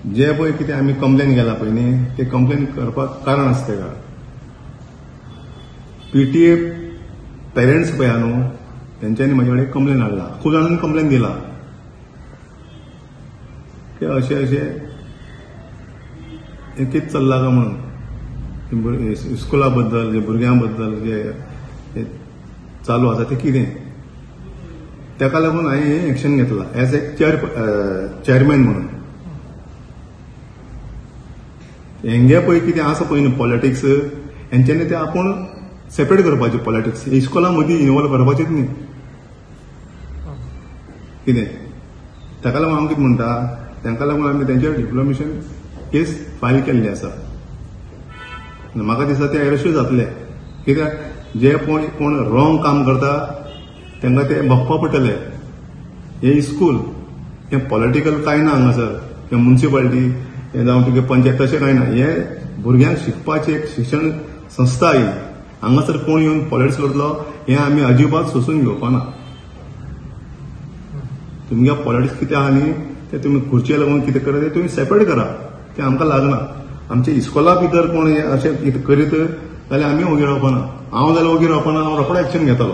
जे पळय कितें आमी कंप्लेन केला पळय न्ही, ते कंप्लेन करपाक कारण आसा तेका. पीटीए पेरंट्स पळय न्हू, तेंच्यांनी म्हजे कडेन कंप्लेन हाडला, खूब जाणांनी कंप्लेन दिला की अशें अशें हें कितें चल्लां काय म्हणून, स्कुला बद्दल, जे भुरग्यां बद्दल जे चालू आसा तें कितें. तेका लागून हांवें हें एक्शन घेतलां एज एक चेअरमॅन म्हणून. हेंगे पळय कितें आसा पळय न्हू पॉलिटिक्स, हेंच्यांनी ते आपूण सेपरेट करपाचें पॉलिटिक्स, इस्कोला मदीं इनवॉल्व करपाचेच न्ही कितें. ताका लागून हांव कितें म्हणटा, तांकां लागून आमी तेंचेर डिफ्लेमेशन केस फायल केल्ली आसा. म्हाका दिसता ते अरेस्टूय जातले, कित्याक जे कोण कोण रॉंग काम करता तांकां ते भोगपा पडटले. हें इस्कूल हें पॉलिटिकल कांय ना हांगासर, हें मुन्सिपालिटी जावं तुगे पंचायत तशें कांय ना. हें भुरग्यांक शिकपाचें एक शिक्षण संस्था ही. हांगासर कोण येवन पॉलिटिक्स करतलो हें आमी अजिबात सोसून घेवपा ना. तुमगे पॉलिटिक्स कितें आहा न्ही तें तुमी खुर्चे लागून कितें करा तें तुमी सेपरेट करा, तें आमकां लागना. आमच्या इस्कोला भितर कोण अशें कितें करीत जाल्यार आमी ओगी रावपा ना. हांव जाल्यार ओगी रावपा ना, हांव रोखडो एक्शन घेतलो.